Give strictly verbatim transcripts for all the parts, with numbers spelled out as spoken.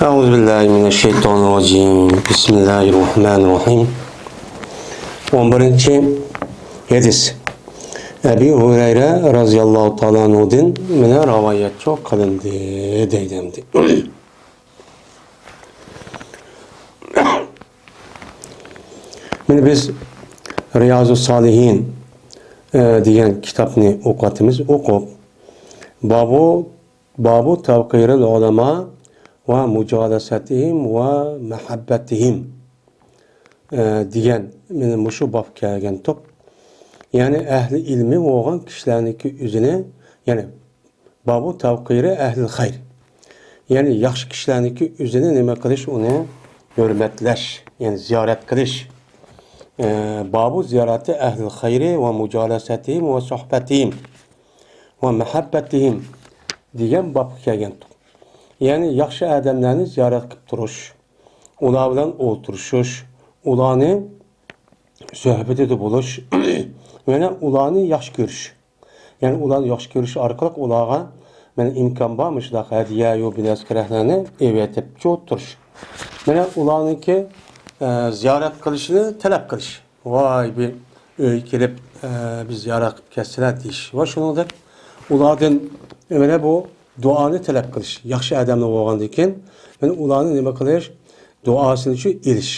أعوذ بالله من الشيطان الرجيم. بسم الله الرحمن الرحيم. ئون بىرىنچى ھەدىس. ئەبى ھۇرەيرە رازىياللاھۇ تائالا ئەنھۇدىن مانا رىۋايەتچۇ قىلىندى دەيدۇ ئەمدى. مانا بىز رىيازۇ سالىھىن، ئە، دېگەن كىتابنى ئوقۇۋاتىمىز. ئوقۇپ، بابۇ، بابۇ تەۋقىرىل ئۇلەما ۋە مۇجالىسەتىھىم ۋە مەھەببەتىھىم، ئە، دېگەن مانا مۇشۇ باب كەلگەن توپ. يەنى ئەھلى ئىلمى بولغان كىشىلەرنىڭكى ئۆزىنى، يەنى بابۇ تەۋقىرى ئەھلىل خەير. يەنى ياخشى كىشىلەرنىڭكى ئۆزىنى نېمە قىلىش، ئۇنى ھۆرمەتلەش، يەنى زىيارەت قىلىش. ئە، بابۇ زىيارەتى ئەھلىل خەيرى ۋە مۇجالىسەتىھىم ۋە سۆھبەتىھىم ۋە مەھەببەتىھىم دېگەن بابقا كەلگەن. يەنى ياخشى ئادەملەرنى زىيارەت قىلىپ تۇرۇش، ئۇلار بىلەن ئولتۇرۇشۇش، ئۇلارنى سۆھبىتىدە بولۇش، يەنە ئۇلارنى ياخشى كۆرۈش. يەنى ئۇلارنى ياخشى كۆرۈش ئارقىلىق ئۇلارغا مانا ئىمكان بار مۇشۇنداق ھەدىيە يا بىر نەرسە كېرەكلەرنى ئېۋەتىپ چوت تۇرۇش. مانا ئۇلارنىڭكى، ئە، زىيارەت قىلىشىنى تەلەپ قىلىش. ۋاي، بىر ئۆيگە كېلىپ، ئە، بىز زىيارەت قىلىپ كەتسىلە دېيىش. ۋە شۇنىڭدەك ئۇلاردىن مانا بۇ دۇئانى تەلەپ قىلىش. ياخشى ئادەملەر بولغاندىن كېيىن مانا ئۇلارنى نېمە قىلىش؟ دۇئاسىنى شۇ ئېلىش.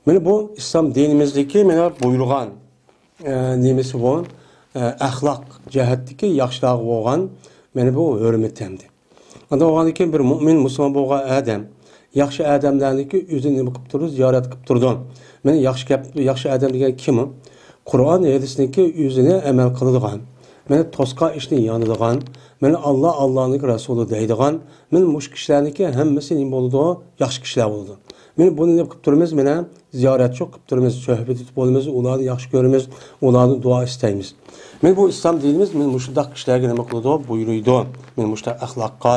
مانا بۇ ئىسلام دىنىمىزدىكى مانا بۇيرۇغان، ئە، نېمىسى بۇ؟ ئە، ئەخلاق جەھەتتىكى ياخشىلارغا بولغان مانا بۇ ھۆرمىتى ئەمدى. ئاندىن بولغاندىن كېيىن بىر مۆمىن مۇسۇلمان بولغان ئادەم ياخشى ئادەملەرنىڭكى ئۆزىنى نېمە قىلىپ تۇرىدۇ؟ زىيارەت قىلىپ تۇرىدۇ. مانا ياخشى گەپ، ياخشى ئادەم دېگەن كىم ئۇ؟ قۇرئان ھەدىسنىڭكى ئۆزىنى ئەمەل قىلىدىغان، مانا توسقان ئىشنى يانىدىغان، مانا ئاللا، ئاللانىڭكى رەسۇلى دەيدىغان، مانا مۇشۇ كىشىلەرنىڭكى ھەممىسى نېمە بولىدۇ؟ ياخشى كىشىلەر بولىدۇ. مانا بۇنى نېمە قىلىپ تۇرىمىز؟ مانا زىيارەتچۇ قىلىپ تۇرىمىز، سۆھبەت ئېتىپ بولىمىز، ئۇلارنى ياخشى كۆرىمىز، ئۇلاردىن دۇئا ئىستەيمىز. مانا بۇ ئىسلام دىنىمىز مانا مۇشۇنداق كىشىلەرگە نېمە قىلىدۇ؟ بۇيرۇيدۇ. مانا مۇشۇنداق ئەخلاققا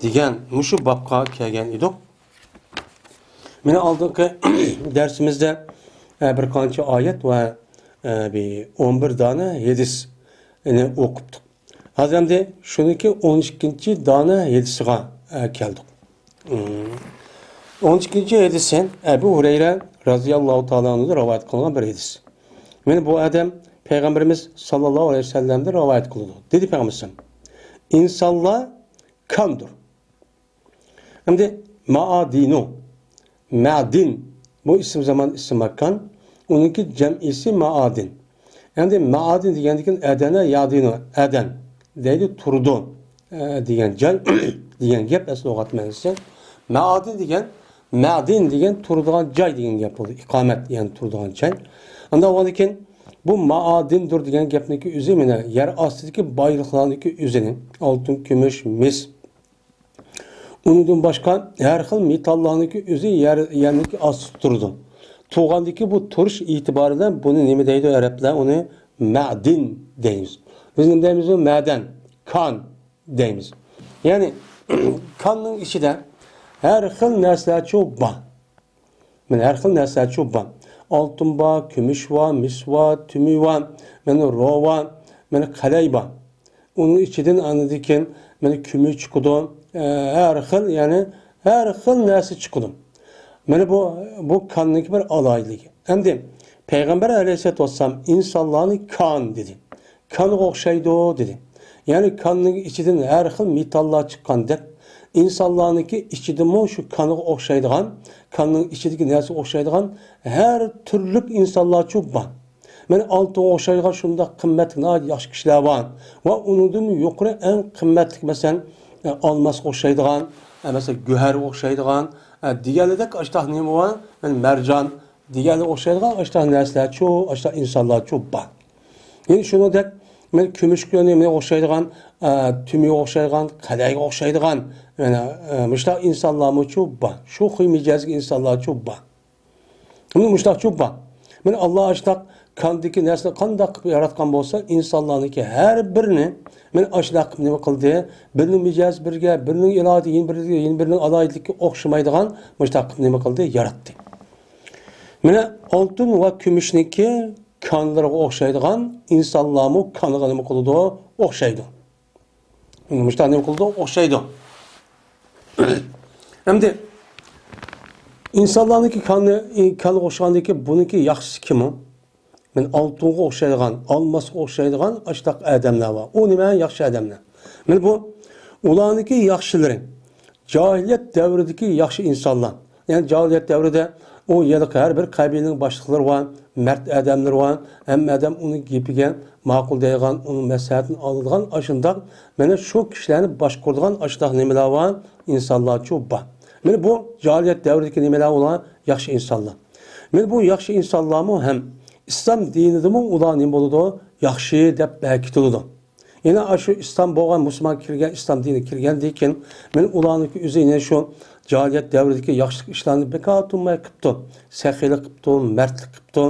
دېگەن مۇشۇ بابقا كەلگەن ئىدۇق. مانا ئالدىنقى دەرسىمىزدە، ئە، بىر قانچە ئايەت ۋە، ئە، بىر ئون بىر دانە ھەدىسنى ئوقۇپتۇق. ھازىر ئەمدى شۇنىڭكى ئون ئىككىنچى دانە ھەدىسىغا، ئە، كەلدۇق. ئون ئىككىنچى ھەدىسى ئەبۇ ھۇرەيرە رازىياللاھۇ تائالا ئەنھۇدىن رىۋايەت قىلىنغان بىر ھەدىس. مانا بۇ ئادەم پەيغەمبىرىمىز ساللاللاھۇ ئەلەيھى ۋەسەللەمدىن رىۋايەت قىلىدۇ. دېدى پەيغەمبىرىمىز: «ئىنسانلار كاندۇر.» ئەمدى مائادىنۇ، مەدىن، بۇ ئىسىم زامان، ئىسىم ماكان، ئۇنىڭكى جەمئىسى مائادىن. ئەمدى مائادىن دېگەندىكىن ئەدەنە يادىنۇ، ئەدەن دەيدۇ، تۇرىدۇ، ئە، دېگەن جاي، دېگەن گەپ ئەسلى لۇغەت مەنىسى. مائادىن دېگەن، مەدىن دېگەن تۇرىدىغان جاي دېگەن گەپ بولدى. ئىقامەت، يەنى تۇرىدىغان جاي. ئاندىن ئۇنىڭدىن كېيىن بۇ مائادىندۇر دېگەن گەپنىڭكى ئۆزى مانا يەر ئاستىدىكى بايلىقلارنىڭكى ئۆزىنى، ئالتۇن، كۈمۈش، مىس، ئۇنىڭدىن باشقا ھەر خىل مېتاللارنىڭكى ئۆزى يەر، يەرنىڭكى ئاستىدا تۇرىدۇ. تۇرغاندىكى بۇ تۇرۇش ئېتىبارى بىلەن بۇنى نېمە دەيدۇ ئەرەبلەر؟ ئۇنى مەدىن دەيمىز. بىز نېمە دەيمىز؟ مەدەن، كان دەيمىز. يەنى كاننىڭ ئىچىدە ھەر خىل نەرسىلەرچۇ بار. مانا ھەر خىل نەرسىلەرچۇ بار. ئالتۇن بار، كۈمۈش بار، مىس بار، تۈمۈ بار، مانا رو بار، مانا قەلەي بار. ئۇنىڭ ئىچىدىن ئاندىن كېيىن مانا كۈمۈش چىقىدۇ. ئە، ھەر خىل، يەنى ھەر خىل نەرسە چىقىدۇ. مانا بۇ، بۇ كاننىڭكى بىر ئالاھىدىلىكى. ئەمدى پەيغەمبەر ئەلەيھىسسالاتۇ ۋەسسالام ئىنسانلارنى كان دېدى. كانغا ئوخشايدۇ دېدى. يەنى كاننىڭ ئىچىدىن ھەر خىل مېتاللار چىققاندەك، ئىنسانلارنىڭكى ئىچىدىمۇ شۇ كانغا ئوخشايدىغان، كاننىڭ ئىچىدىكى نەرسىگە ئوخشايدىغان ھەر تۈرلۈك ئىنسانلارچۇ بار. مانا ئالتۇنغا ئوخشايدىغان شۇنداق قىممەتلىك ناھايىتى ياخشى كىشىلەر بار ۋە ئۇنىڭدىنمۇ يۇقىرى ئەڭ قىممەتلىك، مەسىلەن، ئالماسقا ئوخشايدىغان، مەسىلەن، گۆھەرگە ئوخشايدىغان دېگەنلىرىدەك ئاشۇنداق نېمە بار؟ مانا مەرجان دېگەنلىرىگە ئوخشايدىغان ئاشۇنداق نەرسىلەرچۇ، ئاشۇنداق ئىنسانلارچۇ بار. يەنە شۇنىڭدەك مانا كۈمۈشكە نېمىگە ئوخشايدىغان، ئە، تۈمىگە ئوخشايدىغان، قەلەيگە ئوخشايدىغان، مانا، ئە، مۇشۇنداق ئىنسانلارمۇچۇ بار. شۇ خۇي مىجەزدىكى ئىنسانلارچۇ بار. مانا مۇشۇنداقچۇ بار. مانا ئاللا ئاشۇنداق كاندىكى نەرسىنى قانداق قىلىپ ياراتقان بولسا، ئىنسانلارنىڭكى ھەر بىرىنى مانا ئاشۇنداق قىلىپ نېمە قىلدى؟ بىرىنىڭ مىجەزى بىرگە، بىرىنىڭ ئىرادىسى يەنە بىرىگە، يەنە بىرىنىڭ ئالاھىدىلىكىگە ئوخشىمايدىغان مۇشۇنداق قىلىپ نېمە قىلدى؟ ياراتتى. مانا ئالتۇن ۋە كۈمۈشنىڭكى كانلىرىغا ئوخشايدىغان ئىنسانلارمۇ كانغا نېمە قىلىدۇ؟ ئوخشايدۇ. مۇشۇنداق نېمە قىلىدۇ؟ ئوخشايدۇ. ئەمدى ئىنسانلارنىڭكى كانى، كانغا ئوخشىغاندىكى بۇنىڭكى ياخشىسى كىمۇ؟ مانا ئالتۇنغا ئوخشايدىغان، ئالماسقا ئوخشايدىغان ئاشۇنداق ئادەملەر بار. ئۇ نېمە ياخشى ئادەملەر؟ مانا بۇ ئۇلارنىڭكى ياخشىلىرى. جاھىلىيەت دەۋرىدىكى ياخشى ئىنسانلار. يەنى جاھىلىيەت دەۋرىدە ئۇ يەردىكى ھەر بىر قەبىلىنىڭ باشلىقلىرى بار، مەرد ئادەملىرى بار. ھەممە ئادەم ئۇنىڭ گېپىگە ماقۇل دەيدىغان، ئۇنىڭ مەسلىھەتىنى ئالىدىغان ئاشۇنداق، مانا شۇ كىشىلەرنى باشقۇرىدىغان ئاشۇنداق نېمىلەر بار، ئىنسانلارچۇ بار. مانا بۇ جاھىلىيەت دەۋرىدىكى نېمىلەر ئۇلار؟ ياخشى ئىنسانلار. مانا بۇ ياخشى ئىنسانلارمۇ ھەم ئىسلام دىنىدىمۇ ئۇلار نېمە بولىدۇ؟ ياخشى دەپ بەكىتىلىدۇ. يەنە ئاشۇ ئىسلام بولغان، مۇسۇلمان كىرگەن، ئىسلام دىنىگە كىرگەندىن كېيىن، مانا ئۇلارنىڭكى ئۆزى يەنە شۇ جاھىلىيەت دەۋرىدىكى ياخشىلىق ئىشلارنى بىكار تۇرماي قىپتۇ. سېخىيلىق قىپتۇ، مەردلىك قىپتۇ.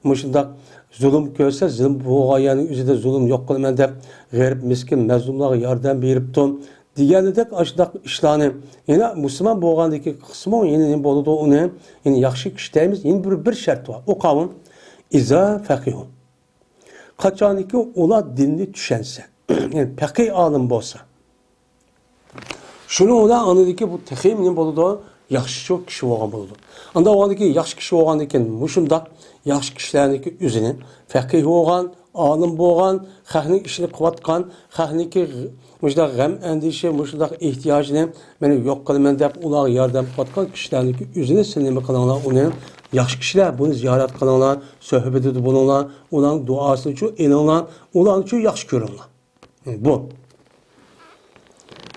مۇشۇنداق زۇلۇم كۆرسە، زۇلۇم بولغان يەرنىڭ ئۆزىدە زۇلۇم يوق قىلىمەن دەپ، غېرىب، مىسكىن، مەزلۇملارغا ياردەم بېرىپتۇ. دېگەندەك ئاشۇنداق ئىشلارنى، يەنە مۇسۇلمان بولغاندىكى قىسمى يەنە نېمە بولىدۇ ئۇنى؟ يەنە ياخشى كىشى دەيمىز، يەنە بىر، بىر شەرت بار. ئۇ قاۋۇم، ئىزا فەقىھۇ. قاچانكى ئۇلار دىننى چۈشەنسە، يەنى پەقىھ ئالىم بولسا، شۇنىڭ بىلەن ئاندىكى بۇ تېخىمۇ نېمە بولىدۇ؟ ياخشى كىشى بولغان بولىدۇ. ئاندا بولغاندىكى ياخشى كىشى بولغاندىكىن مۇشۇنداق ياخشى كىشىلەرنىڭكى ئۆزىنى پەقىھ بولغان، ئالىم بولغان، خەقنىڭ ئىشىنى قىلىۋاتقان، خەقنىڭكى مۇشۇنداق غەم ئەندىشە، مۇشۇنداق ئېھتىياجىنى مەن يوق قىلىمەن دەپ ئۇلارغا ياردەم قىلىۋاتقان كىشىلەرنىڭكى ئۆزىنى سىز نېمە قىلىڭلار، ئۇنى ياخشى كىشىلەر، بۇنى زىيارەت قىلىڭلار، سۆھبىتىدە بولۇڭلار، ئۇلارنىڭ دۇئاسىنىچۇ ئېلىڭلار، ئۇلارنىچۇ ياخشى كۆرۈڭلار. بۇ.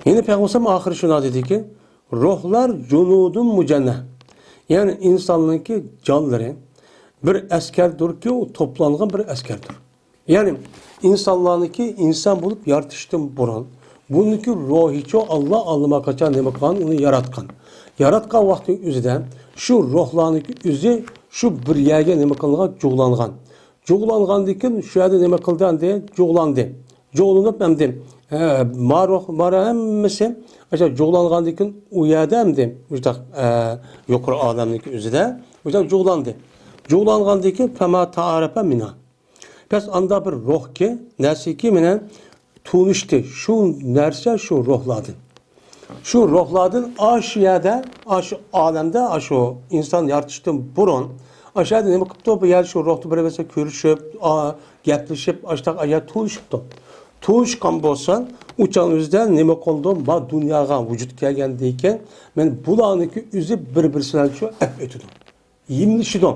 يەنە پەيغەمبەر ئاخىرى شۇنداق دېدىكى، روھلار جۇنۇدۇن مۇجەننە. يەنى ئىنساننىڭكى جانلىرى بىر ئەسكەردۇركى، ئۇ توپلانغان بىر ئەسكەردۇر. يەنى ئىنسانلارنىڭكى ئىنسان بولۇپ يارىتىشتىن بۇرۇن بۇنىڭكى روھىچۇ ئاللا ئاللىماقاچان نېمە قىلغان، ئۇنى ياراتقان. ياراتقان ۋاقتىنىڭ ئۆزىدە شۇ روھلارنىڭكى ئۆزى شۇ بىر يەرگە نېمە قىلغان، جۇغلانغان. جۇغلانغاندىن كېيىن شۇ يەردە نېمە قىلدى ئەمدى؟ جۇغلاندى. جۇغلىنىپ ئەمدى، ئە، مارۇخ، مارا ھەممىسى ئاشۇ جۇغلانغاندىن كېيىن ئۇ يەردە ئەمدى مۇشۇنداق، ئە، يۇقىرى ئالەمنىڭكى ئۆزىدە مۇشۇنداق جۇغلاندى. جۇغلانغاندىن كېيىن فەما تائارەپە مىنھا. بەس ئاندا بىر روھكى، نەرسىكى مېنى تونۇشتى. شۇ نەرسە شۇ روھلاردىن. شۇ روھلاردىن ئاشۇ يەردە، ئاشۇ ئالەمدە، ئاشۇ ئىنسان يارىتىشتىن بۇرۇن، ئاشۇ يەردە نېمە قىپتۇ؟ بۇ يەردە شۇ روھتا بىر بىرسى كۆرۈشۈپ، ئا، گەپلىشىپ، ئاشۇنداق ئايا تونۇشۇپتۇ. تونۇشقان بولسا، ئۇ چاغ ئۆزىدە نېمە قىلىدۇ؟ ما دۇنياغا ۋۇجۇد كەلگەندىن كېيىن، مانا بۇلارنىڭكى ئۆزى بىر بىرسى بىلەن شۇ ئەپ ئۆتىدۇ. يېمىلىشىدۇ.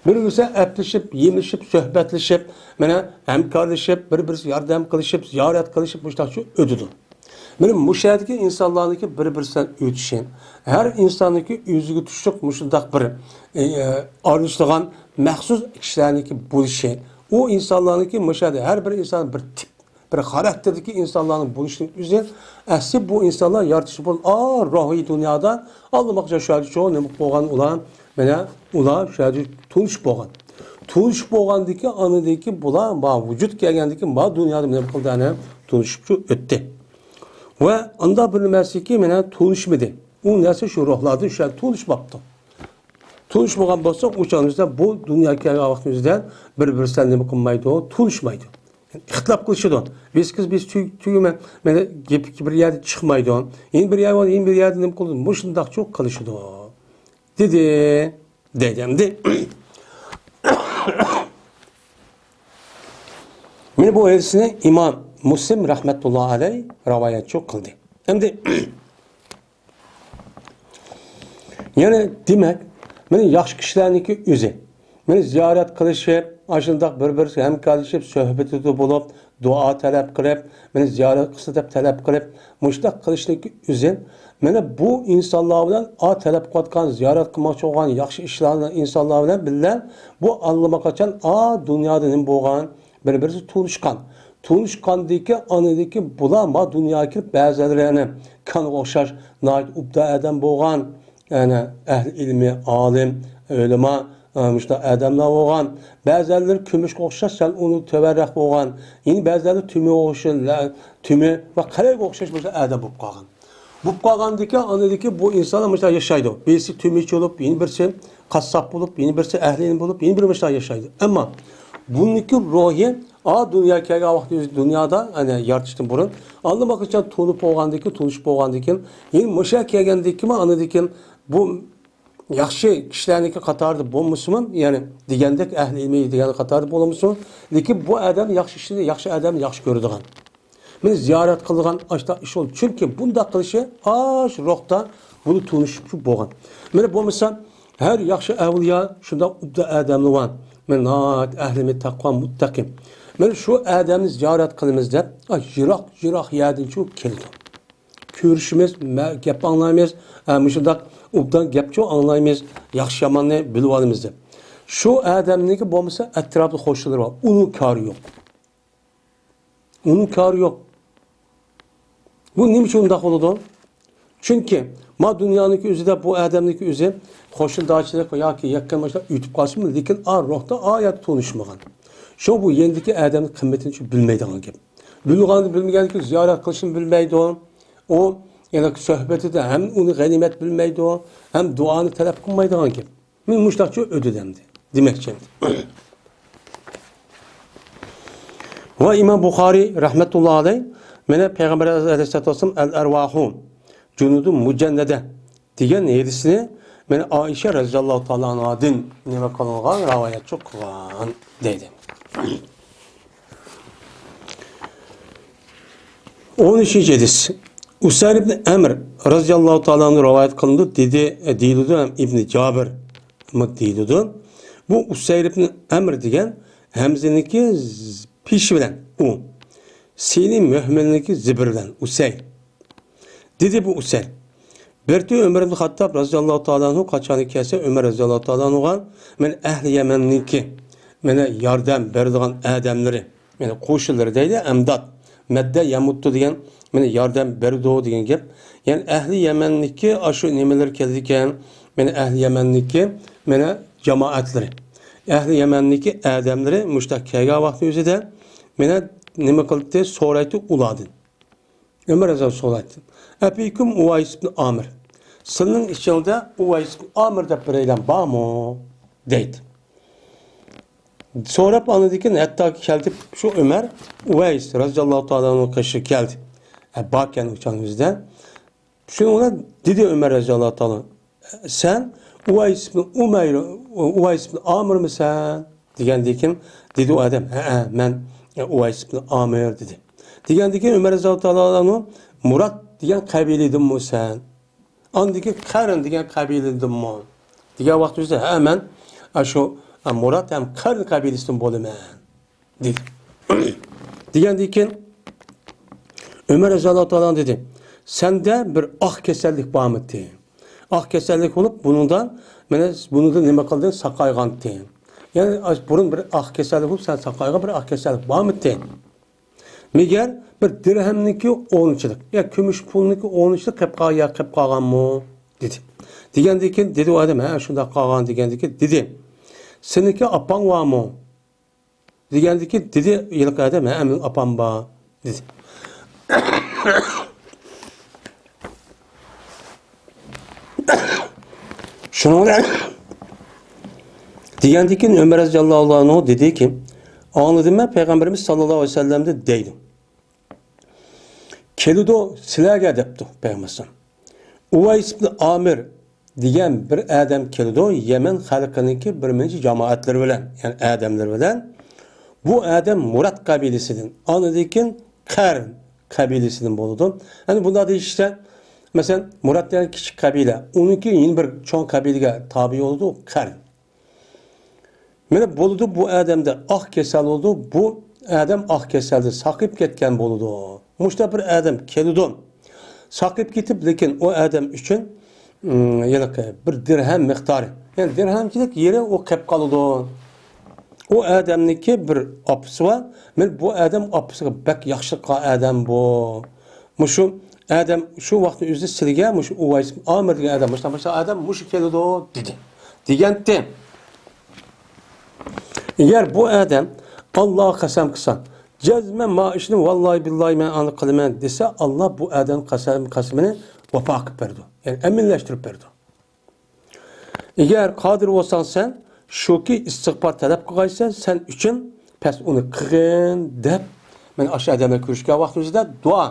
بىر-بىرسى ئەپلىشىپ، يېمىلىشىپ، سۆھبەتلىشىپ، مانا ھەمكارلىشىپ، بىر-بىرسى ياردەم قىلىشىپ، زىيارەت قىلىشىپ، مۇشۇنداقچە ئۆتىدۇ. مانا مۇشۇ يەردىكى ئىنسانلارنىڭكى بىر-بىرسى بىلەن ئۆتۈشى، ھەر ئىنساننىڭكى ئۆزىگە تۇشلۇق مۇشۇنداق بىر، ئى، ئارىلىشىدىغان مەخسۇس كىشىلەرنىڭكى بولۇشى، ئۇ ئىنسانلارنىڭكى مۇشۇ يەردە ھەر بىر ئىنسان بىر تىپ، بىر خاراكتېردىكى ئىنسانلارنىڭ بولۇشىنىڭ ئۆزى، ئەسلى بۇ ئىنسانلار يارىتىش بولۇپ، ئا، روھىي دۇنيادا ئاللىماقچە شۇ يەردە چوڭ نېمە بولغان ئۇلار، مانا ئۇلار شۇ يەردە تونۇشۇپ بولغان. تونۇشۇپ بولغاندىكى ئانىدىكى بۇلار ما ۋۇجۇد كەلگەندىكى ما دۇنيادا نېمە قىلدى، ئەنە تونۇشۇپ ئۆتتى. ۋە ئاندا بىر نېمەسىكى مانا تونۇشمىدى. ئۇ نەرسە شۇ روھلاردىن شۇ يەردە تونۇشماپتۇ. تونۇشمىغان بولسا، ئۇ چاغنىڭىزدا بۇ دۇنيا كەلگەن ۋاقتىمىزدا بىر-بىرسى بىلەن نېمە قىلمايدۇ؟ تونۇشمايدۇ. ئىختىلاپ قىلىشىدۇ. بىز قىز، بىز تۈگ-، تۈگىمە، مانا گېپى بىر يەردە چىقمايدۇ. يەنە بىر يەر بار، يەنە بىر يەردە نېمە قىلىدۇ؟ مۇشۇنداقچۇ قىلىشىدۇ. دېدى. دەيدۇ ئەمدى. مانا بۇ ھەدىسنى ئىمام مۇسلىم رەھمەتۇللا ئەلەي رىۋايەتچۇ قىلدى. ئەمدى يەنى دېمەك، مانا ياخشى كىشىلەرنىڭكى ئۆزى. مانا زىيارەت قىلىشىپ، ئاشۇنداق بىر-بىرسى ھەمكارلىشىپ، سۆھبىتىدە بولۇپ، دۇئا تەلەپ قىلىپ، مانا زىيارەت قىلسا دەپ تەلەپ قىلىپ، مۇشۇنداق قىلىشنىڭكى ئۆزى. مانا بۇ ئىنسانلار بىلەن، ئا، تەلەپ قىلىۋاتقان، زىيارەت قىلماقچى بولغان ياخشى ئىشلار، ئىنسانلار بىلەن بىللە بۇ ئاللىماقاچان، ئا، دۇنيادا نېمە بولغان؟ بىر-بىرسى تونۇشقان. تونۇشقاندىكى ئانىدىكى بۇلار ما دۇنياغا كىرىپ، بەزىلىرى يەنە كانغا ئوخشاش ناھايىتى ئوبدان ئادەم بولغان، يەنى ئەھلى ئىلمى، ئالىم، ئۆلىما، ئە، مۇشۇنداق ئادەملەر بولغان. بەزىلىرى كۈمۈشكە ئوخشاش سەل ئۇنىڭ تۆۋەنرەك بولغان. يەنە بەزىلىرى تۈمۈگە ئوخشاش، لە-، تۈمۈ ۋە قەلەيگە ئوخشاش مۇشۇنداق ئادەم بولۇپ قالغان. بولۇپ قالغاندىكى ئانىدىكى بۇ ئىنسانلار مۇشۇنداق ياشايدۇ. بىرسى تۈمۈچى بولۇپ، يەنە بىرسى قاسساپ بولۇپ، يەنە بىرسى ئەھلى ئىلىم بولۇپ، يەنە بىرى مۇشۇنداق ياشايدۇ. ئەمما بۇنىڭكى روھى ئا دۇنيا كەلگەن ۋاقتى ئۆزى دۇنيادا، يەنى يارىتىشتىن بۇرۇن، ئاللىماقىچان تونۇپ بولغاندىن كېيىن، تونۇشۇپ بولغاندىن كېيىن، يەنە مۇشۇ كەلگەندىن كېيىن، ئاندىن كېيىن بۇ ياخشى كىشىلەرنىڭكى قاتارىدا بولمىسىمۇ، يەنى دېگەندەك ئەھلى ئىلمى دېگەن قاتارىدا بولمىسىمۇ، لېكىن بۇ ئادەم ياخشى ئىشنى، ياخشى ئادەمنى ياخشى كۆرىدىغان، مېنى زىيارەت قىلىدىغان ئاشتا ئىش بولدى. چۈنكى بۇنداق قىلىشى ئاش روھتا بۇنى تونۇشۇپ بولغان. مېنى بولمىسا ھەر ياخشى ئەۋلىيا شۇنداق ئوبدان ئادەملەر بار. مېنى ناھايىتى ئەھلىمى تەقۋا مۇتتەقىي. مېنى شۇ ئادەمنى زىيارەت قىلىمىز دەپ، ئاش يىراق، يىراق يەردىن چىقىپ كېلىدۇ. كۆرۈشىمىز، مە-، گەپ ئاڭلايمىز، ھە، مۇشۇنداق ئوبدان گەپچۇ ئاڭلايمىز، ياخشى ياماننى بىلىۋالىمىز دەپ. شۇ ئادەمنىڭكى بولمىسا ئەتراپتا قوشنىلىرى بار، ئۇنىڭ كارى يوق. ئۇنىڭ كارى يوق. بۇ نېمە ئۈچۈن ئۇنداق بولىدۇ؟ چۈنكى ما دۇنيانىڭكى ئۆزىدە بۇ ئادەمنىڭكى ئۆزى قوشنىدارچىلىق ياكى يېقىن مۇشۇنداق ئۆتۈپ قالسىمۇ، لېكىن ئا روھتا ئا يەردە تونۇشمىغان. شۇڭا بۇ يېنىدىكى ئادەمنىڭ قىممىتىنى شۇ بىلمەيدىغان گەپ. بىلمىغاندا بىلمىگەندىكى زىيارەت قىلىشنى بىلمەيدۇ. ئۇ يەنە سۆھبىتىدە ھەم ئۇنى غەنىيمەت بىلمەيدۇ، ھەم دۇئانى تەلەپ قىلمايدىغان گەپ. مېنى مۇشۇنداقچە ئۆدۈدەمدى دېمەكچى. ۋە ئىمام بۇخارى رەھمەتۇللا ئەلەيھ مېنى پەيغەمبەر ئەلەيھىسسالاتۇ ۋەسسالام ئەل ئەرۋاھۇ جۇنۇدۇ مۇجەننەدە دېگەن ھەدىسنى مېنى ئائىشە رەزىياللاھۇ تائالا ئانھادىن نېمە قىلغان، رىۋايەتچى قىلغان دەيدۇ. ئون ئۈچىنچى ھەدىس. ئۇسەير ئىبن ئەمر رەزىياللاھۇ تائالا ئەنھۇ رىۋايەت قىلىنىدۇ، دېدى، دېيىلىدۇ ھەم ئىبن جابىر دېيىلىدۇ. بۇ ئۇسەير ئىبن ئەمر دېگەن ھەمزىنىڭكى ز-، پېشى بىلەن ئۇ، سىنى مۆھمىلنىڭكى زىبىر بىلەن ئۇسەي. دېدى بۇ ئۇسەي. بىر تۈ ئۆمەر ئىبن خاتتاب رەزىياللاھۇ تائالا ئەنھۇ قاچان كەلسە، ئۆمەر رەزىياللاھۇ تائالا ئەنھۇغا، مەن ئەھلى يەمەننىڭكى، مانا ياردەم بېرىدىغان ئادەملىرى، يەنى قوشۇنلىرى دەيدۇ، ئەمداد. مەددە يەمۇددۇ دېگەن، مانا ياردەم بېرىدۇ دېگەن گەپ. يەنى ئەھلى يەمەننىكى ئاشۇ نېمىلىرى كېلىدىكەن، مانا ئەھلى يەمەننىكى، مانا جامائەتلىرى. ئەھلى يەمەننىكى ئادەملىرى مۇشۇنداق كەلگەن ۋاقىتنىڭ ئۆزىدە، مانا نېمە قىلدى، سورايتتى ئۇلاردىن. ئۆمەر رەزىياللاھۇ سورايتتى. ئەفىكۇم ئۇۋەيس ئىبن ئامىر. سىلىنىڭ ئىچىڭدە ئۇۋەيس ئىبن ئامىر دەپ بىرەيلەن بارمۇ؟ دەيدۇ. سوراپ ئاندىن كېيىن ھەتتا كەلدى شۇ ئۆمەر ئۇۋەيس رەزىياللاھۇ تائالا ئەنھۇ قېشىغا كەلدى. ئە، باركەن ئۇچان يۈزدە. شۇنىڭ بىلەن دېدى ئۆمەر رەزىياللاھۇ تائالا، سەن ئۇۋەيس ئىبن ئۇمەير، ئۇۋەيس ئىبن ئامىرمىسەن؟ دېگەندىن كېيىن دېدى ئۇ ئادەم، ھەئە، مەن ئۇۋەيس ئىبن ئامىر دېدى. دېگەندىن كېيىن ئۆمەر رەزىياللاھۇ تائالا ئەنھۇ مۇرات دېگەن قەبىلىدىنمۇ سەن؟ ئاندىن كېيىن قەرن دېگەن قەبىلىدىنمۇ؟ دېگەن ۋاقتىمىزدا، ھە، مەن ئاشۇ مۇرات ھەم قەرن قەبىلىسىدىن بولىمەن دېدى. دېگەندىن كېيىن ئۆمەر رەزىياللاھۇ تائالا دېدى، سەندە بىر ئاق كېسەللىك بارمىدى؟ ئاق كېسەللىك بولۇپ، بۇنىڭدا، مانا، بۇنىڭدا نېمە قىلدى؟ ساقايغانتى. يەنى بۇرۇن بىر ئاق كېسەللىك بولۇپ، سەن ساقايغان بىر ئاق كېسەللىك بارمىدى؟ مەگەر بىر دىرھەمنىڭكى ئورنىچىلىق، يا كۈمۈش پۇلنىڭكى ئورنىچىلىق قېلىپ قال-، يا قېلىپ قالغانمۇ؟ دېدى. دېگەندىن كېيىن دېدى ئۇ ئادەم، ھە، شۇنداق قالغان دېگەندىن كېيىن دېدى، سېنىڭكى ئاپاڭ بارمۇ؟ دېگەندىن كېيىن دېدى ھېلىقى ئادەم، ھە، مېنىڭ ئاپام بار، دېدى. شۇنىڭ بىلەن دېگەندىن كېيىن ئۆمەر رەزىياللاھۇ ئەنھۇ دېدىكى، ئاڭلىدىم مەن پەيغەمبىرىمىز ساللاللاھۇ ئەلەيھى ۋەسەللەمدىن دەيدۇ. كېلىدۇ سىلەرگە دەپتۇ پەيغەمبەر. ئۇۋەيس ئىبن ئامىر دېگەن بىر ئادەم كېلىدۇ، يەمەن خەلقىنىڭكى بىر نەچچە جامائەتلىرى بىلەن، يەنى ئادەملىرى بىلەن. بۇ ئادەم مۇرات قەبىلىسىدىن، ئاندىن كېيىن قەرن قەبىلىسىدىن بولىدۇ. يەنى بۇنداق دېيىشسە، مەسىلەن، مۇرات دېگەن كىچىك قەبىلە، ئۇنىڭكى يەنە بىر چوڭ قەبىلىگە تابىئ بولىدۇ، قەرن. مانا بولىدۇ، بۇ ئادەمدە ئاق كېسەل بولىدۇ، بۇ ئادەم ئاق كېسەلدىن ساقىيىپ كەتكەن بولىدۇ. مۇشۇنداق بىر ئادەم كېلىدۇ، ساقىيىپ كېتىپ، لېكىن ئۇ ئادەم ئۈچۈن، ئىم، ھېلىقى بىر دىرھەم مىقدارى، يەنى دىرھەمچىلىك يېرى ئۇ قېلىپ قالىدۇ. ئۇ ئادەمنىڭكى بىر ئاپىسى بار. مانا بۇ ئادەم ئاپىسىغا بەك ياخشىلىق قىلغان ئادەم بۇ. مۇشۇ ئادەم شۇ ۋاقىتنىڭ ئۆزىدە سىلىگە مۇشۇ ئۇۋەيس ئامىر دېگەن ئادەم، مۇشۇنداق، مۇشۇنداق ئادەم مۇشۇ كېلىدۇ، دېدى. دېگەنتى. ئەگەر بۇ ئادەم ئاللاغا قەسەم قىلسا، جەزمەن ما ئىشنى ۋاللاھى بىللاھى مەن ئانا قىلىمەن دېسە، ئاللا بۇ ئادەم قەسەم، قەسىمىنى ۋاپا قىلىپ بېرىدۇ. يەنى ئەمىنلەشتۈرۈپ بېرىدۇ. ئەگەر قادىر بولساڭ سەن، شۇكى ئىستىغپار تەلەپ قىلغايسەن، سەن ئۈچۈن پەس ئۇنى قىلغىن دەپ، مەن ئاشۇ ئادەم بىلەن كۆرۈشكەن ۋاقتىمىزدا دۇئا،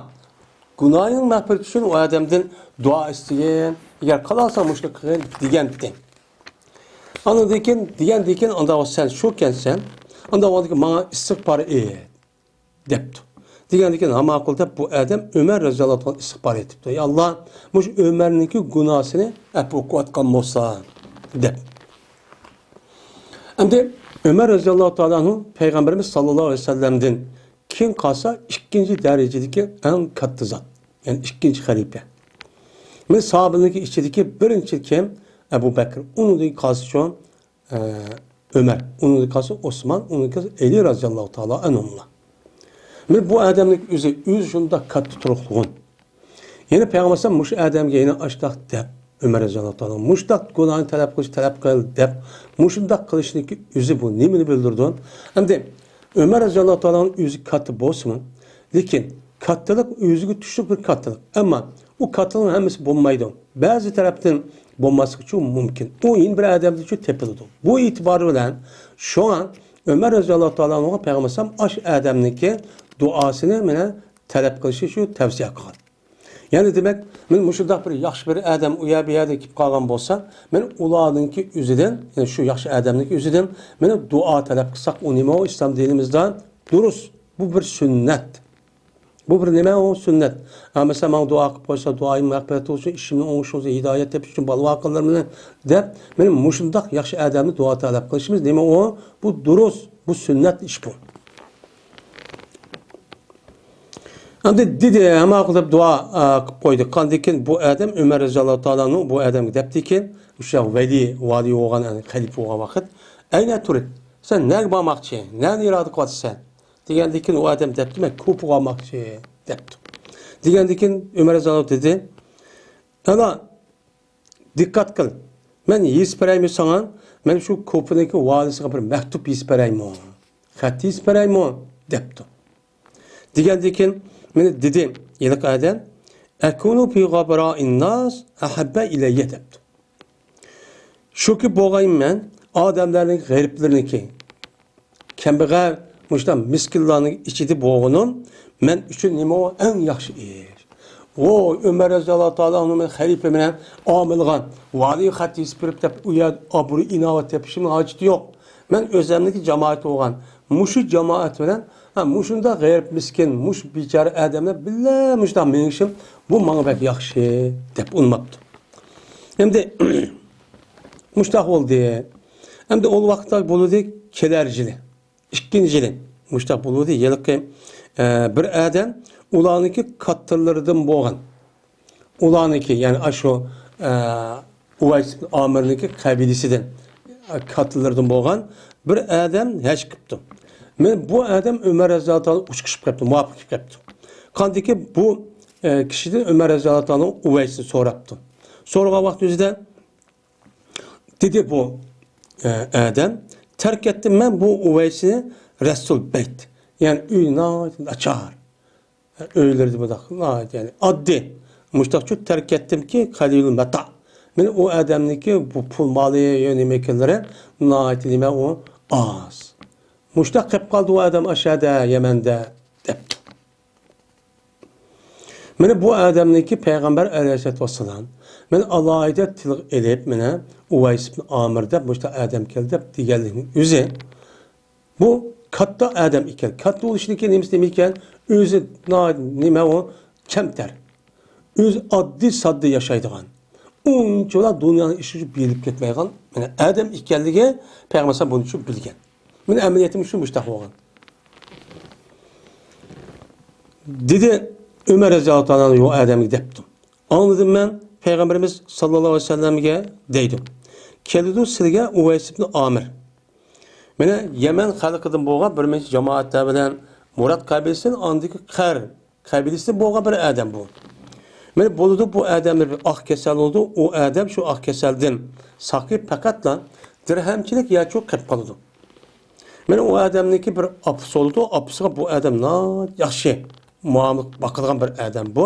گۇناھىنىڭ مەغپىرىتى ئۈچۈن ئۇ ئادەمدىن دۇئا ئىستىگىن، ئەگەر قىلالىساڭ مۇشۇنى قىلغىن دېگەنتى. ئاندىن كېيىن، دېگەندىن كېيىن، ئاندا سەن شۇ كەنسەن، ئاندا ئاندىن كېيىن ماڭا ئىستىغپار ئېيت دەپتۇ. دېگەندىن كېيىن، ھا ماقۇل دەپ بۇ ئادەم ئۆمەر رەزىياللاھۇ تائالا ئىستىغپار ئېيتىپتۇ. يا ئاللا، مۇشۇ ئۆمەرنىڭكى گۇناھىسىنى ئەپۇ قىلىۋاتقان بولسا دەپ. ئەمدى ئۆمەر رەزىياللاھۇ تائالا ئەنھۇ پەيغەمبىرىمىز ساللاللاھۇ ئەلەيھى ۋەسەللەمدىن كېيىن قالسا ئىككىنچى دەرىجىدىكى ئەڭ كاتتا زات، يەنى ئىككىنچى خەلىپە. مەن ساھابىلىرنىڭكى ئىچىدىكى بىرىنچى كىم؟ ئەبۇ بەكىر. ئۇنىڭدىن قالسا شۇ، ئە، ئۆمەر. ئۇنىڭدىن قالسا ئوسمان. ئۇنىڭدىن قالسا ئەلى رەزىياللاھۇ تائالا ئەنھۇملا. مەن بۇ ئادەمنىڭ ئۆزى، ئۆزى شۇنداق كاتتا تۇرۇقلۇغۇن. يەنە پەيغەمبەر ئەلەيھىسسالام مۇشۇ ئادەمگە يەنە ئاشتاق دەپ، ئۆمەر رەزىياللاھۇ تائالا مۇشتاق گۇناھنى تەلەپ قىلىش، تەلەپ قىل دەپ، مۇشۇنداق قىلىشنىڭكى ئۆزى بۇ نېمىنى بىلدۈرىدۇ؟ ئەمدى ئۆمەر رەزىياللاھۇ تائالانىڭ ئۆزى كاتتا بولسىمۇ، لېكىن كاتتىلىق ئۆزىگە تۇشلۇق بىر كاتتىلىق. ئەمما ئۇ كاتتىلىقنىڭ ھەممىسى بولمايدۇ. بەزى تەرەپتىن بولماسلىقىچۇ مۇمكىن. ئۇ يەنە بىر ئادەمدىچۇ تېپىلىدۇ. بۇ ئېتىبارى بىلەن شۇڭا ئۆمەر رەزىياللاھۇ تائالا ئەنھۇغا پەيغەمبەر ئەلەيھىسسالام ئاشۇ ئادەمنىڭكى دۇئاسىنى مانا تەلەپ قىلىشى شۇ تەۋسىيە قىلغان. يەنى دېمەك، مەن مۇشۇنداق بىر ياخشى بىر ئادەم ئۇ يەر بۇ يەردىن كېلىپ قالغان بولسا، مەن ئۇلارنىڭكى ئۆزىدىن، يەنى شۇ ياخشى ئادەمنىڭكى ئۆزىدىن مانا دۇئا تەلەپ قىلساق، ئۇ نېمە ئۇ ئىسلام دىنىمىزدا دۇرۇس. بۇ بىر سۈننەت. بۇ بىر نېمە ئۇ سۈننەت. ھە، مەسىلەن، ماڭا دۇئا قىلىپ قويسا، دۇئايىم مەغپىرەت بولسۇن، ئىشىمنىڭ ئوڭۇشى بولسۇن، ھىدايەت تېپىش ئۈچۈن بالىۋاقىلىرىمنى دەپ، مانا مۇشۇنداق ياخشى ئادەمنى دۇئا تەلەپ قىلىشىمىز نېمە ئۇ؟ بۇ دۇرۇس، بۇ سۈننەت ئىش بۇ. ئەمدى دېدى، ھە ماقۇل دەپ دۇئا، ئە، قىلىپ قويدى. ئاندىن كېيىن بۇ ئادەم ئۆمەر رەزىياللاھۇ تائالا ئەنھۇ بۇ ئادەمگە دەپتىكەن، ئۇ شۇ ۋەلى، ۋالىي بولغان، يەنى خەلىپە بولغان ۋاقىت، «ئەينە تۇرىد؟ سەن نەگە بارماقچى؟ نەنى ئىرادە قىلىۋاتىسەن؟» دېگەندىن كېيىن ئۇ ئادەم دەپتۇ، «مەن كۇفىغا بارماقچى» دەپتۇ. دېگەندىن كېيىن ئۆمەر رەزىياللاھۇ دېدى، «ئانا، دىققەت قىل، مەن يېزىپ بېرەيمۇ ساڭا؟ مەن شۇ كۇفىنىڭكى ۋالىسىغا بىر مەكتۇپ يېزىپ بېرەيمۇ؟ خەت يېزىپ بېرەيمۇ؟» دەپتۇ. دېگەندىن كېيىن مانا دېدى ھېلىقى ئادەم، «ئەكۇنۇ فى غابراء ناس ئەھەببە ئىلەييە» دەپتۇ. شۇكى بولغايمەن ئادەملەرنىڭ غېرىبلىرىنىڭكى، كەمبەغەل، مۇشۇنداق مىسكىنلارنىڭ ئىچىدە بولغىنىم مەن ئۈچۈن نېمە ئۇ ئەڭ ياخشى ئىش. ۋوي، ئۆمەر رەزىياللاھۇ تائالا ئەنھۇ مەن خەلىپە بىلەن ئامىلغا ۋالىي خەت يېزىپ بېرىپ دەپ ئۇ يەردە ئابرۇي ئىناۋەت تېپىشىمنىڭ ھاجىتى يوق. مەن ئۆزەمنىڭكى جامائىتى بولغان مۇشۇ جامائەت بىلەن، ھە، مۇشۇنداق غېرىب مىسكىن، مۇشۇ بىچارە ئادەملەر بىللە مۇشۇنداق مېڭىشىم، بۇ ماڭا بەك ياخشى دەپ ئۇنىماپتۇ. ئەمدى مۇشۇنداق بولدى. ئەمدى ئۇ ۋاقىتتا بولدى كېلەر يىلى، ئىككىنچى يىلى مۇشۇنداق بولدى. ھېلىقى، ئە، بىر ئادەم ئۇلارنىڭكى كاتتىلىرىدىن بولغان، ئۇلارنىڭكى، يەنى ئاشۇ، ئە، ئۇۋەيس ئىبن ئامىرنىڭكى قەبىلىسىدىن، ئە، كاتتىلىرىدىن بولغان بىر ئادەم ھەج قىپتۇ. مەن بۇ ئادەم ئۆمەر رەزىياللاھۇ تائالا ئۇچرىشىپ قېپتۇ، مۇۋاپىق كېلىپ قېپتۇ. قاندىكى بۇ، ئە، كىشىدىن ئۆمەر رەزىياللاھۇ تائالا ئۇۋەيسنى سوراپتۇ. سورىغان ۋاقتى ئۆزىدە دېدى بۇ، ئە، ئادەم، تەرك ئەتتىم مەن بۇ ئۇۋەيسنى رەسسۇل بەيت. يەنى ئۆي ناھايىتى ناچار. ئۆيلىرىدە بۇنداق ناھايىتى، يەنى ئاددىي. مۇشتاقچۇ تەرك ئەتتىمكى قەلىلۇل مەتا. مەن ئۇ ئادەمنىڭكى بۇ پۇل مالى، يا نېمە ئىكەنلىرى ناھايىتى نېمە ئۇ ئاز. مۇشتاق قېلىپ قالدى ئۇ ئادەم ئاشۇ يەردە، يەمەندە، دەپتۇ. مانا بۇ ئادەمنىڭكى پەيغەمبەر ئەلەيھىسسالاتۇ ۋەسسالام، مانا ئالاھىدە تىلغا ئېلىپ، مانا ئۇۋەيس ئىبن ئامىر دەپ مۇشۇنداق ئادەم كەلدى دەپ دېگەنلىكنىڭ ئۆزى، بۇ كاتتا ئادەم ئىكەن. كاتتا بولۇشنىڭكى نېمىسى نېمە ئىكەن؟ ئۆزى نا-، نېمە ئۇ؟ كەمتەر. ئۆزى ئاددىي ساددا ياشايدىغان. ئۇنچىۋالا دۇنيانىڭ ئىشى ئۈچۈن بېرىلىپ كەتمەيدىغان، مانا ئادەم ئىكەنلىكى پەيغەمبەر ئەلەيھىسسالام بۇنى شۇ بىلگەن. مانا ئەمەلىيەتتە شۇ مۇشۇنداق بولغان. دېدى ئۆمەر رەزىياللاھۇ تائالا ئەنھۇ ئۇ ئادەمگە دەپتۇ. ئاڭلىدىم مەن، پەيغەمبىرىمىز ساللاللاھۇ ئەلەيھى ۋەسەللەمگە دەيدۇ. كېلىدۇ سىلىگە ئۇۋەيس ئىبن ئامىر. مانا يەمەن خەلقىدىن بولغان بىر نەچچە جامائەتلەر بىلەن مۇراد قەبىلىسىدىن، ئاندىكى قەر قەبىلىسىدىن بولغان بىر ئادەم بۇ. مانا بولىدۇ، بۇ ئادەمدە بىر ئاق كېسەل بولىدۇ. ئۇ ئادەم شۇ ئاق كېسەلدىن ساقىيىپ، پەقەتلا دىرھەمچىلىك ياچۇق قېلىپ قالىدۇ. مانا ئۇ ئادەمنىڭكى بىر ئاپىسى بولىدۇ. ئاپىسىغا بۇ ئادەم ناھايىتى ياخشى مۇئامىلە باقىدىغان بىر ئادەم بۇ.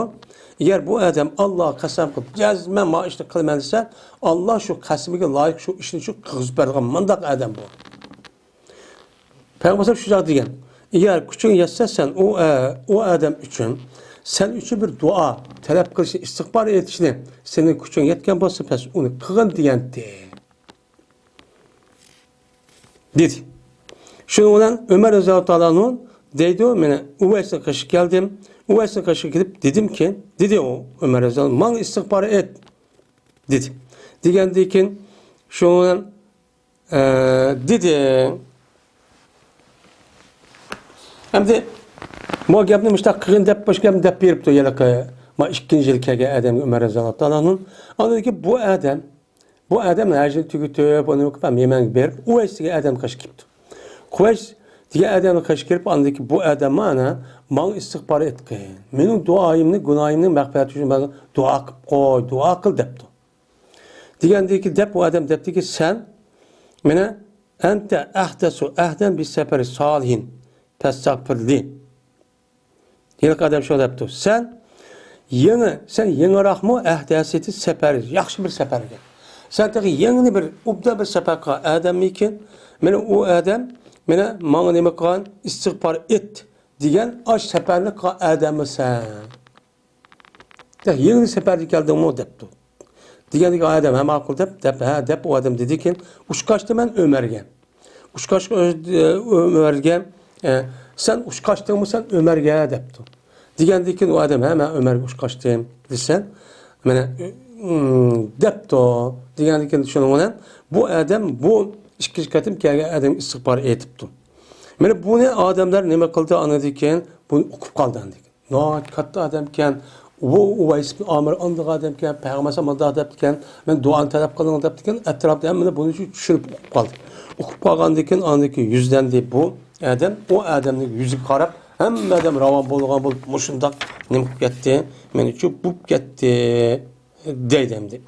ئەگەر بۇ ئادەم ئاللاغا قەسەم قىلىپ، جەزمەن مانا ئىشنى قىلىمەن دېسە، ئاللا شۇ قەسىمىگە لايىق شۇ ئىشنى شۇ قىلغۇزۇپ بېرىدىغان مۇنداق ئادەم بۇ. پەيغەمبەر شۇنداق دېگەن: «ئەگەر كۈچۈڭ يەتسە، سەن ئۇ، ئە، ئۇ ئادەم ئۈچۈن، سەن ئۈچۈن بىر دۇئا تەلەپ قىلىشنى، ئىستىغپار ئېيتىشنى سېنىڭ كۈچۈڭ يەتكەن بولسا، بەس ئۇنى قىلغىن» دېگەنتى. دېدى. شۇنىڭ بىلەن ئۆمەر رەزىياللاھۇ تائالا ئەنھۇ دەيدۇ، مەن ئۇۋەيسنىڭ قېشىغا كەلدىم. ئۇۋەيسنىڭ قېشىغا كېلىپ دېدىمكى، دېدى ئۇ ئۆمەر رەزىياللاھۇ، ماڭا ئىستىغپار ئېيت، دېدى. دېگەندىن كېيىن شۇنىڭ بىلەن، ئە، دېدى. ئەمدى بۇ گەپنى مۇشۇنداق قىلغىن دەپ، مۇشۇ گەپنى دەپ بېرىپتۇ، ھېلىقى ما ئىككىنچى يىل كەلگەن ئادەمگە ئۆمەر رەزىياللاھۇ تائالا ئەنھۇ. ئاندىن كېيىن بۇ ئادەم بۇ ئادەم ھەجنى تۈگىتىپ، ئۇنى يەمەنگە بېرىپ، ئۇۋەيس دېگەن ئادەم قېشىغا كېلىپتۇ. ئۇۋەيس دېگەن ئادەمنىڭ قېشىغا كىرىپ، ئاندىن كېيىن بۇ ئادەم مانا ماڭا ئىستىغپار ئېيتقىن. مېنىڭ دۇئايىمنى، گۇناھىمنى مەغپىرەت ئۈچۈن ماڭا دۇئا قىلىپ قوي، دۇئا قىل دەپتۇ. دېگەندىن كېيىن دەپ، ئۇ ئادەم دەپتىكى، سەن مانا ئەنتە ئەھدەسۇ ئەھدەن بىسەپەرى سالىھىن پەستەغپىرلى. ھېلىقى ئادەم شۇ دەپتۇ. سەن يېڭى، سەن يېڭىراقمۇ ئەھدەسىتى سەپەر، ياخشى بىر سەپەرگە. سەن تېخى يېڭى بىر، ئوبدان بىر سەپەر قىلغان ئادەممىكىن. مانا ئۇ ئادەم، مانا ماڭا نېمە قىلغان، ئىستىغپار ئېيت دېگەن ئاش سەپەرنى قىلغان ئادەممىسەن؟ تېخى يېڭى سەپەردىن كەلدىڭمۇ دەپتۇ. دېگەندىكىن ئادەم، ھە، ماقۇل دەپ، دەپ، ھە دەپ، ئۇ ئادەم دېدىكىن، ئۇچقاچتىم مەن ئۆمەرگە. ئۇچقاچ، ئۆمەرگە، ئە، سەن ئۇچقاچتىڭمۇ سەن ئۆمەرگە دەپتۇ. دېگەندىكىن ئۇ ئادەم، ھە، مەن ئۆمەرگە ئۇچقاچتىم دېسە، مانا، ئىم، دەپتۇ. دېگەندىكىن شۇنىڭ بىلەن بۇ ئادەم، بۇ ئىككىنچى قېتىم كەلگەن ئادەم ئىستىغپار ئېيتىپتۇ. مانا بۇنى ئادەملەر نېمە قىلدى، ئاندىن كېيىن بۇنى ئوقۇپ قالدى ئاندىن كېيىن. ناھايىتى كاتتا ئادەمكەن. ئۇ، ئۇۋەيس ئىبن ئامىر ئاندىغان ئادەمكەن. پەيغەمبەر ئالەيھىسسالام مۇنداق دەپتىكەن، مەن دۇئانى تەلەپ قىلىڭ دەپتىكەن. ئەتراپتا ھەممىلا بۇنى چۈشىنىپ ئوقۇپ قالدى. ئوقۇپ قالغاندىن كېيىن ئاندىن كېيىن يۈزلەندى بۇ ئادەم. ئۇ ئادەمنىڭ يۈزىگە قاراپ ھەممە ئادەم راۋان بولغان بولۇپ، مۇشۇنداق نېمە قىلىپ كەتتى؟ مېنىڭچە بولۇپ كەتتى دەيدۇ ئەمدى.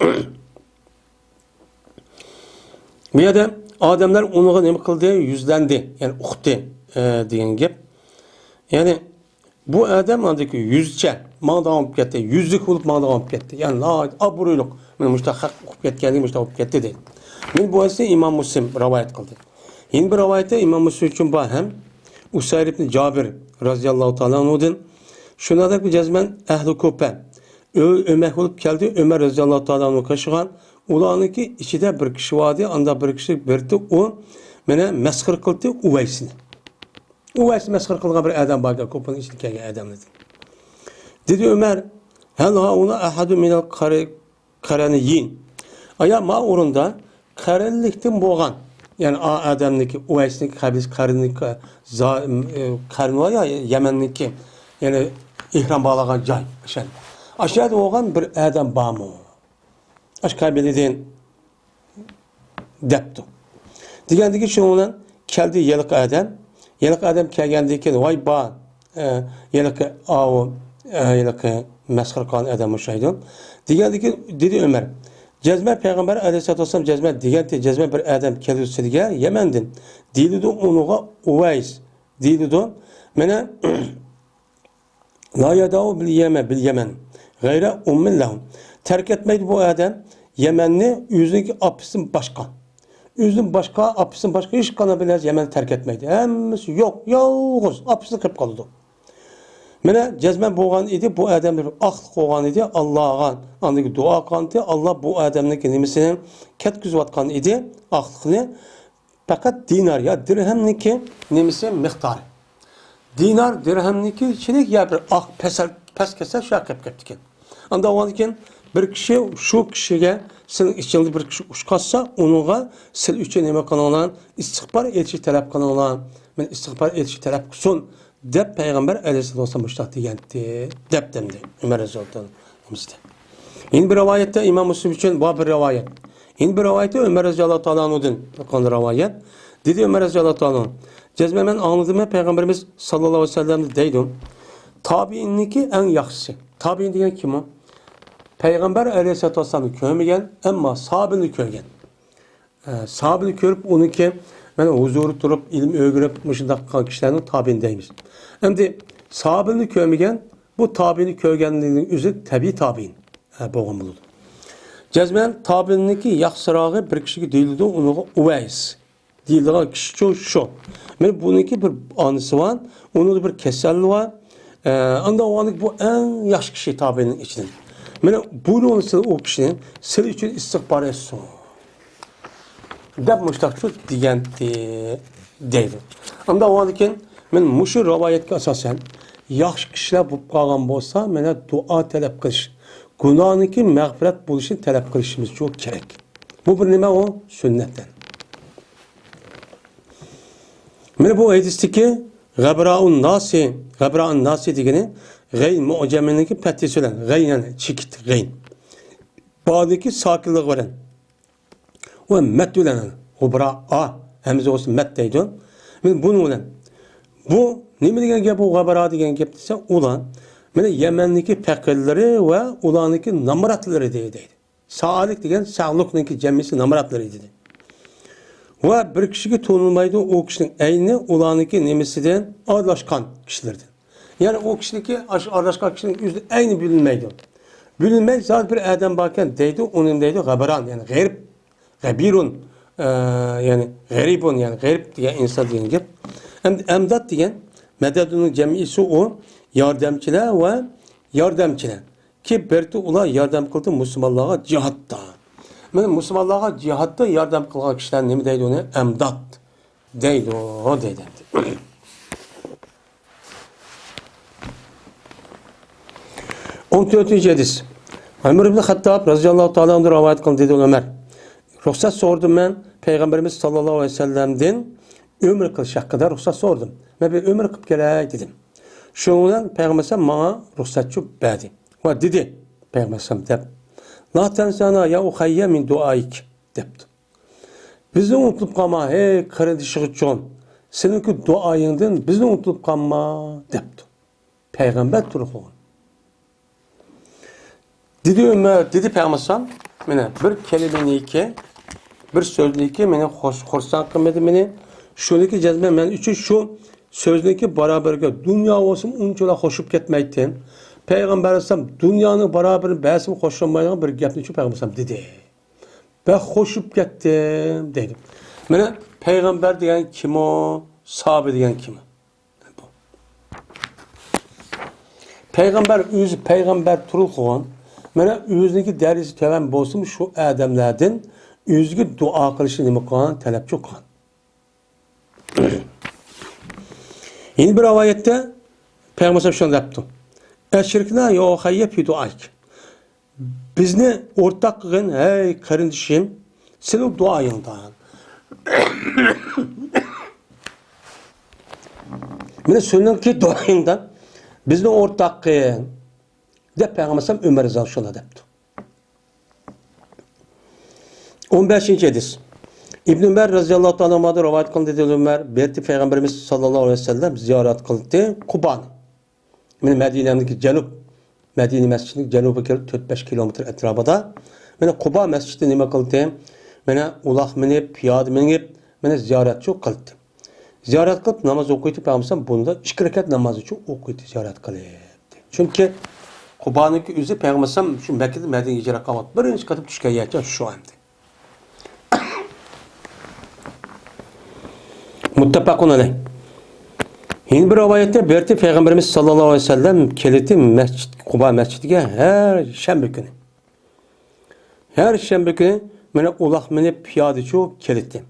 بۇ يەردە ئادەملەر ئۇنىڭغا نېمە قىلدى؟ يۈزلەندى، يەنى ئۇقتى، ئە، دېگەن گەپ. يەنى بۇ ئادەم ئاندىكى يۈزچە ماڭىدىغان بولۇپ كەتتى، يۈزلۈك بولۇپ ماڭىدىغان بولۇپ كەتتى. يەنى ناھايىتى ئابرۇيلۇق، مانا مۇشۇنداق خەق ئۇقۇپ كەتكەندىن مۇشۇنداق بولۇپ كەتتى دەيدۇ. مانا بۇ ھەدىسنى ئىمام مۇسلىم رىۋايەت قىلدى. يەنە بىر رىۋايەتتە ئىمام مۇسلىم ئۈچۈن بار ھەم ئۇسەير ئىبن جابىر رازىياللاھۇ تائالا ئەنھۇدىن، شۇنىڭدەك جەزمەن ئەھلى كۇپە ئۆ-، ئۆمەك بولۇپ كەلدى، ئۆمەر رازىياللاھۇ تائالا ئەنھۇ قېشىغا. ئۇلارنىڭكى ئىچىدە بىر كىشى باردى، ئاندا بىر كىشى بېرىپتۇ، ئۇ مانا مەسخىرە قىلدى ئۇۋەيسنى. ئۇۋەيسنى مەسخىرە قىلغان بىر ئادەم باركەن، كۇپىنىڭ ئىچىدە كەلگەن ئادەملەردىن. دېدى ئۆمەر، ھەل ھاھۇنا ئەھەدۇ مىنەل قەرە-، قەرەنىيين. ئايا، ما ئورۇندا قەرەنلىكتىن بولغان، يەنى ئا ئادەمنىكى، ئۇۋەيسنىڭ قەبىلىسى قەرەنلىك، زا-، ئى، قەرەن بار يا، يەمەننىكى، يەنى ئېھرام باغلىغان جاي، ئاشۇ يەردە. ئاشۇ يەردە بولغان بىر ئادەم بارمۇ؟ ئاشۇ قەبىلىدىن دەپتۇ. دېگەندىكىن شۇنىڭ بىلەن كەلدى ھېلىقى ئادەم. ھېلىقى ئادەم كەلگەندىن كېيىن، ۋاي با، ئە، ھېلىقى ئاۋۇ، ئە، ھېلىقى مەسخىرە قىلغان ئادەم ئوخشايدۇ. دېگەندىكىن دېدى ئۆمەر، جەزمەن پەيغەمبەر ئەلەيھىسسالاتۇ ۋەسسالام جەزمەن دېگەنتى، جەزمەن بىر ئادەم كەلدى سىلىگە يەمەندىن. دېيىلىدۇ ئۇنىڭغا ئۇۋەيس دېيىلىدۇ. مانا، لا يدعو بىل يەمەن، بىل يەمەن غەيرە ئۇممىن لەھۇ. تەرك ئەتمەيدۇ بۇ ئادەم يەمەننى ئۆزىنىڭكى ئاپىسىدىن باشقا. ئۆزىدىن باشقا، ئاپىسىدىن باشقا ھېچقانداق بىر نەرسە يەمەننى تەرك ئەتمەيدۇ. ھەممىسى يوق، يالغۇز ئاپىسىدا قېلىپ قالىدۇ. مانا جەزمەن بولغان ئىدى، بۇ ئادەمدە بىر ئاقلىق بولغان ئىدى، ئاللاغا ئاندىن دۇئا قىلغان ئىدى، ئاللا بۇ ئادەمنىڭكى نېمىسىنى كەتكۈزۈۋاتقان ئىدى، ئاقلىقنى. پەقەت دىنار يا دىرھەمنىڭكى نېمىسى مىقدارى. دىنار دىرھەمنىڭكى چىلىك يا بىر ئاق پەسەل، پەس كەسەل شۇ قېلىپ كەپتىكەن. ئاندا بولغاندىكىن بىر كىشى شۇ كىشىگە، سېنىڭ ئىچىڭدە بىر كىشى ئۇچقاچسا، ئۇنىڭغا سىل ئۈچۈن نېمە قىلىڭلار؟ ئىستىغپار ئېيتىشنى تەلەپ قىلىڭلار. مەن ئىستىغپار ئېيتىشنى تەلەپ قىلسۇن. دەپ پەيغەمبەر ئەلەيھىسسالاتۇ ۋەسسالام مۇشۇنداق دېگەنتى، دەپتىمدى ئۆمەر رەزىياللاھۇ تائالا ئەنھۇ. يەنە بىر رىۋايەتتە ئىمام مۇسلىم ئۈچۈن بار بىر رىۋايەت. يەنە بىر رىۋايەتتە ئۆمەر رەزىياللاھۇ تائالا ئەنھۇدىن قىلغان رىۋايەت. دېدى ئۆمەر رەزىياللاھۇ تائالا ئەنھۇ، جەزمەن مەن ئاڭلىدىم پەيغەمبىرىمىز ساللاللاھۇ ئەلەيھى ۋەسەللەمنى دەيدۇ. تابىئىننىڭكى ئەڭ ياخشىسى. تابىئىن دېگەن كىم ئۇ؟ پەيغەمبەر ئەلەيھىسسالاتۇ ۋەسسالامنى كۆرمىگەن، ئەمما ساھابىنى كۆرگەن. ئە، ساھابىنى كۆرۈپ، ئۇنىڭكى، مانا، ھۇزۇرىدا تۇرۇپ، ئىلىم ئۆگىنىپ، مۇشۇنداق قىلغان كىشىلەرنى تابىئىن دەيمىز. ئەمدى ساھابىنى كۆرمىگەن، بۇ تابىئىنى كۆرگەننىڭ ئۆزى تەبىئىي تابىئىن، ئە، بولغان بولىدۇ. جەزمەن تابىئىننىڭكى ياخشىراقى بىر كىشىگە دېيىلىدۇ، ئۇنىڭغا ئۇۋەيس. دېيىلىدىغان كىشى شۇ، شۇ. مانا بۇنىڭكى بىر ئانىسى بار، ئۇنىڭدا بىر كېسەل بار. ئە، ئاندىن ئۇنىڭ بۇ ئەڭ ياخشى كىشى تابىئىنىڭ ئىچىدىن. مانا بۇ يولنى سىلى ئۇ كىشىنى سىلى ئۈچۈن ئىستىغپار ئەتسۇن دەپ مۇشتاقچۇ دېگەنتى دەيدۇ. ئاندىن ئۇنىڭدىن كېيىن مانا مۇشۇ رىۋايەتكە ئاساسەن ياخشى كىشىلەر بولۇپ قالغان بولسا، مانا دۇئا تەلەپ قىلىش، گۇناھنىڭكى مەغپىرەت بولۇشىنى تەلەپ قىلىشىمىزچۇ كېرەك. بۇ بىر نېمە ئۇ؟ سۈننەتتىن. مانا بۇ ھەدىستىكى غەبراۇن ناسى، غەبراۇن ناسى دېگىنى غەين مۇئجەمىنىڭكى پەتھىسى بىلەن، غەين يەنى چېكىت غەين. بادىكى ساكىنلىقى بىلەن ۋە مەد بىلەن، غۇبراء، ھەمزە بولسا مەد دەيدۇ. مانا بۇنىڭ بىلەن بۇ نېمە دېگەن گەپ، بۇ غەبرا دېگەن گەپ دېسە، ئۇلار مانا يەمەننىكى پەقىرلىرى ۋە ئۇلارنىڭكى نامراتلىرى دەيدۇ. سائىلىك دېگەن سەئلۇكنىڭكى جەمئىسى نامراتلىرى دېدى. ۋە بىر كىشىگە تونۇلمايدۇ، ئۇ كىشىنىڭ ئەينى ئۇلارنىڭكى نېمىسىدىن ئارىلاشقان كىشىلەردىن. يەنى ئۇ كىشىنىڭكى ئاش-، ئارىلاشقان كىشىنىڭ ئۆزىنىڭ ئەينى بىلىنمەيدۇ. بىلىنمەي زادى بىر ئادەم باركەن دەيدۇ، ئۇنى دەيدۇ غەبران، يەنى غېرىب، غەبىرۇن، ئە، يەنى غېرىبۇن، يەنى غېرىب دېگەن ئىنسان دېگەن گەپ. ئەم-، ئەمداد دېگەن مەدەدۇنىڭ جەمئىسى ئۇ ياردەمچىلەر ۋە ياردەمچىلەر. كى بەرتى ئۇلار ياردەم قىلدى مۇسۇلمانلارغا جىھادتا. مانا مۇسۇلمانلارغا جىھادتا ياردەم قىلغان كىشىلەر نېمە دەيدۇ ئۇنى؟ ئەمداد دەيدۇ، دەيدۇ. ئون تۆتىنچى ھەدىس. ئۆمەر ئىبن خەتتاب رەزىياللاھۇ تائالا ئەنھۇ رىۋايەت قىلدى، دېدى ئۆمەر. رۇخسەت سورىدىم مەن پەيغەمبىرىمىز ساللاللاھۇ ئەلەيھى ۋەسەللەمدىن ئۆمرە قىلىش ھەققىدە رۇخسەت سورىدىم. مەن بىر ئۆمرە قىلىپ كېلەي دېدىم. شۇنىڭ بىلەن پەيغەمبەر ئەلەيھىسسالام ماڭا رۇخسەتچۇ بەردى. ۋە دېدى پەيغەمبەر ئەلەيھىسسالام دەپ، لا تەنسەنا يا ئۇخەييە مىن دۇئائىك دەپتۇ. بىزنى ئۇنتۇلۇپ قالما، ھەي قېرىندىشىغا چون، سېنىڭكى دۇئايىڭدىن بىزنى ئۇنتۇلۇپ قالما دەپتۇ. پەيغەمبەر تۇرۇقلىغان. دېدى ئۆمەر، دېدى پەيغەمبەر ئەلەيھىسسالام، مانا بىر كەلىمىنىكى، بىر سۆزنىكى مېنى خۇش-، خۇرسەن قىلمىدى مېنى. شۇنىكى جەزمەن مەن ئۈچۈن شۇ سۆزنىكى بارابىرىگە دۇنيا بولسىمۇ ئۇنچىۋالا خوشۇپ كەتمەيتتىم. پەيغەمبەر ئەلەيھىسسالام دۇنيانىڭ بارابىرىنى بەرسىمۇ خوشلانمايدىغان بىر گەپنى شۇ پەيغەمبەر ئەلەيھىسسالام دېدى. بەك خوشۇپ كەتتىم دەيدۇ. مانا پەيغەمبەر دېگەن كىم ئۇ؟ ساھابە دېگەن كىم ئۇ؟ پەيغەمبەر ئۆزى پەيغەمبەر تۇرۇلغان، مانا ئۆزىنىڭكى دەرىجىسى تۆۋەن بولسىمۇ شۇ ئادەملەردىن ئۆزىگە دۇئا قىلىشنى نېمە قىلغان؟ تەلەپچۇ قىلغان. يەنە بىر رىۋايەتتە پەيغەمبەر شۇنداق دەپتۇ: ئەشرىكنا يا ئۇخەييە فى دۇئائىك. بىزنى ئورتاق قىلغىن، ھەي قېرىندىشىم، سېنىڭ دۇئايىڭدا. مانا سېنىڭكى دۇئايىڭدا بىزنى ئورتاق قىل، دەپ پەيغەمبەر ئەلەيھىسسالام ئۆمەر رەزىياللاھۇ شۇنداق دەپتۇ. ئون بەشىنچى ھەدىس. ئىبن ئۆمەر رەزىياللاھۇ تائالا ئەنھۇدىن رىۋايەت قىلىندى، دېدى ئۆمەر، بېرىتى پەيغەمبىرىمىز ساللاللاھۇ ئەلەيھى ۋەسەللەم زىيارەت قىلدى قۇبانى. مانا مەدىنەنىڭكى جەنۇب، مەدىنە مەسچىتىنىڭ جەنۇبىغا كېلىپ تۆت بەش كىلومېتىر ئەتراپىدا. مانا قۇبا مەسچىتىنى نېمە قىلدى؟ مانا ئۇلاق مىنىپ، پىيادە مېڭىپ، مانا زىيارەتچۇ قىلدى. زىيارەت قىلىپ ناماز ئوقۇيتتى پەيغەمبەر ئەلەيھىسسالام، بۇندا ئىككى رەكەت نامازچۇ ئوقۇيتتى زىيارەت قىلىپ. چۈنكى قۇبانىڭكى ئۆزى پەيغەمبەر ئەلەيھىسسالام شۇ مەككىدىن مەدىنىگە ھىجرەت قىلىۋاتىپ بىرىنچى قېتىم چۈشكەن يەرچە شۇ ئەمدى. مۇتتەپەقۇن ئەلەيھ. يەنە بىر رىۋايەتتە بېرىتى پەيغەمبىرىمىز ساللاللاھۇ ئەلەيھى ۋەسەللەم كېلىتى مەسچىت، قۇبا مەسچىتىگە ھەر شەنبە كۈنى. ھەر شەنبە كۈنى مانا ئۇلاق مىنىپ پىيادىچۇ كېلىتى.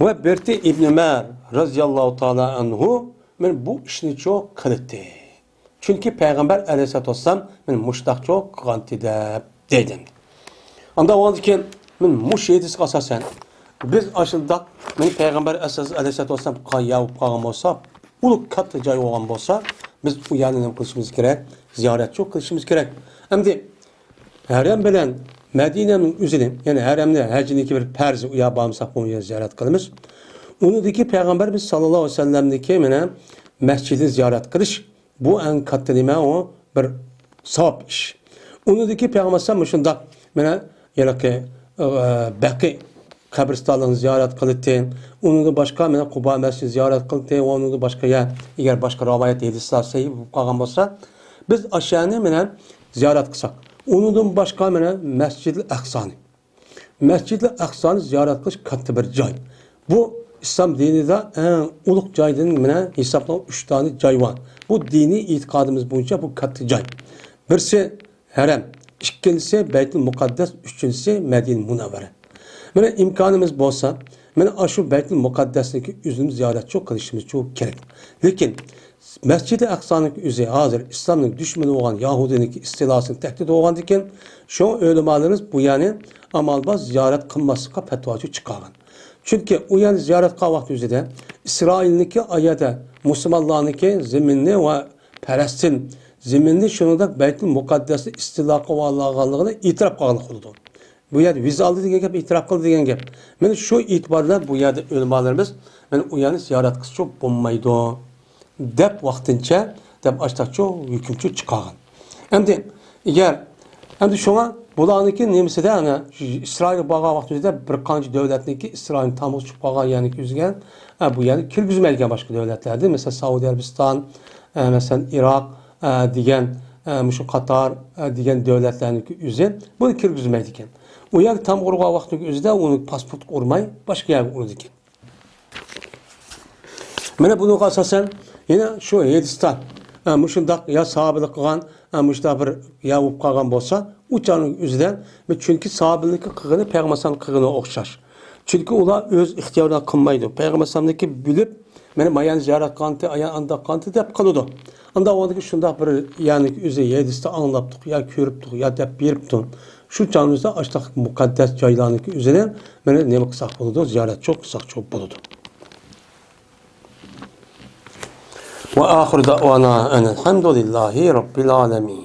ۋە بېرىتى ئىبن ئۆمەر رەزىياللاھۇ تائالا ئەنھۇ مانا بۇ ئىشنىچۇ قىلىتى. چۈنكى پەيغەمبەر ئەلەيھىسسالاتۇ ۋەسسالام مانا مۇشۇنداقچۇ قىلغانتى دەپ دەيدۇ. ئاندىن ئۇنىڭدىن كېيىن مانا مۇشۇ ھەدىسكە ئاساسەن بىز ئاشۇنداق مانا پەيغەمبەر ئەلەيھىسسالاتۇ ۋەسسالام قىلغان يەر بولۇپ قالغان بولسا، ئۇلۇق كاتتا جاي بولغان بولسا، بىز ئۇ يەرنى نېمە قىلىشىمىز كېرەك؟ زىيارەتچۇ قىلىشىمىز كېرەك. ئەمدى ھەرەم بىلەن مەدىنەنىڭ ئۆزىنى، يەنى ھەرەمنى ھەجنىڭكى بىر پەرزى، ئۇ يەر بارمىساق بۇ يەر زىيارەت قىلىمىز. ئۇنىڭدىكى پەيغەمبەرىمىز ساللاللاھۇ ئەلەيھى ۋەسەللەمنىڭكى مانا مەسچىتىنى زىيارەت قىلىش، بۇ ئەڭ كاتتا نېمە، ئۇ بىر ساۋاب ئىش. ئۇنىڭدىكى پەيغەمبەر ئەلەيھىسسالام مۇشۇنداق مانا ھېلىقى، ئە، بەقى قەبرىستانلىقنى زىيارەت قىلدى. ئۇنىڭدىن باشقا مانا قۇبا مەسچىتىنى زىيارەت قىلدى. ۋە ئۇنىڭدىن باشقا يەر، ئەگەر باشقا رىۋايەت ھەدىسلەر سەھىھ بولۇپ قالغان بولسا، بىز ئاشۇ يەرنى مانا زىيارەت قىلساق. ئۇنىڭدىن باشقا مانا مەسجىدىل ئەقسانى. مەسجىدىل ئەقسانى زىيارەت قىلىش كاتتا بىر جاي. بۇ ئىسلام دىنىدا ئەڭ ئۇلۇغ جايدىن مانا ھېسابلانغان ئۈچ دانە جاي بار. بۇ دىنىي ئېتىقادىمىز بويىچە بۇ كاتتا جاي. بىرسى ھەرەم، ئىككىنچىسى بەيتۇل مۇقەددەس، ئۈچىنچىسى مەدىنە مۇنەۋۋەرە. مانا ئىمكانىمىز بولسا، مانا ئاشۇ بەيتۇل مۇقەددەسنىڭكى ئۆزىمىز زىيارەتچۇ قىلىشىمىزچۇ كېرەك. لېكىن مەسجىدى ئەقسانىڭكى ئۆزى ھازىر ئىسلامنىڭ دۈشمىنى بولغان يەھۇدىينىڭكى ئىستىلاسىنىڭ تەھدىتى بولغاندىكىن، شۇڭا ئۆلىمالىرىمىز بۇ يەرنى ئامال بار زىيارەت قىلماسلىققا پەتۋاچۇ چىقارغان. چۈنكى ئۇ يەرنى زىيارەت قىلغان ۋاقتى ئۆزىدە ئىسرائىلنىڭكى ئايەتە مۇسۇلمانلارنىڭكى زېمىننى ۋە پەلەستىن زېمىنىنى، شۇنىڭدەك بەيتۇل مۇقەددەسنى ئىستىلا قىلىۋالغانلىقىنى ئېتىراپ قىلغانلىق بولىدۇ. بۇ يەردە ۋىزا ئالدى دېگەن گەپ، ئېتىراپ قىلدى دېگەن گەپ. مانا شۇ ئېتىبار بىلەن بۇ يەردە ئۆلىمالىرىمىز مانا ئۇ يەرنى زىيارەت قىلسىچۇ بولمايدۇ دەپ ۋاقتىنچە دەپ ئاشتاقچۇ ھۆكۈمچۇ چىقارغان. ئەمدى ئەگەر، ئەمدى شۇڭا بۇلارنىڭكى نېمىسىدە، ئەنە، ئىسرائىلگە بارغان ۋاقتىمىزدا بىر قانچە دۆلەتنىڭكى ئىسرائىلنى تامغا چۈشۈپ قالغان يەرنىڭكى ئۆزىگە، ئە، بۇ يەرنى كىرگۈزمەيدىكەن باشقا دۆلەتلەردىن. مەسىلەن، سەئۇدى ئەرەبىستان، ئە، مەسىلەن، ئىراق، ئە، دېگەن، ئە، مۇشۇ قاتار، ئە، دېگەن دۆلەتلەرنىڭكى ئۆزى بۇنى كىرگۈزمەيدىكەن. ئۇ يەرگە تامغا ئۇرغان ۋاقتىنىڭكى ئۆزىدە ئۇنى پاسپورتقا ئۇرماي باشقا يەرگە ئۇرىدىكەن. مانا بۇنىڭغا ئاساسەن يەنە شۇ ھەدىستە، ئە، مۇشۇنداق يا ساھابىلىك قىلغان، ئە، مۇشۇنداق بىر يا بولۇپ قالغان بولسا، ئۇ چاغنىڭ ئۆزىدە، چۈنكى ساھابىلىكنى قىلغىنى پەيغەمبەر ئەلەيھىسسالام قىلغىنىغا ئوخشاش. چۈنكى ئۇلار ئۆز ئىختىيارىدا قىلمايدۇ. پەيغەمبەر ئەلەيھىسسالامنىڭكى بىلىپ، مانا مايانى زىيارەت قىلغانتى، ئايان ئانداق قىلغانتى دەپ قىلىدۇ. ئانداق بولغاندىكىن شۇنداق بىر، يەنى ئۆزى ھەدىستە ئاڭلاپتۇق يا كۆرۈپتۇق يا دەپ بېرىپتۇ. شۇ چاغىمىزدا ئاشتاق مۇقەددەس جايلارنىڭكى ئۆزىنى مانا نېمە قىلساق بولىدۇ، زىيارەتچۇ قىلساقچۇ بولىدۇ. وآخر دعوانا أن الحمد لله رب العالمين.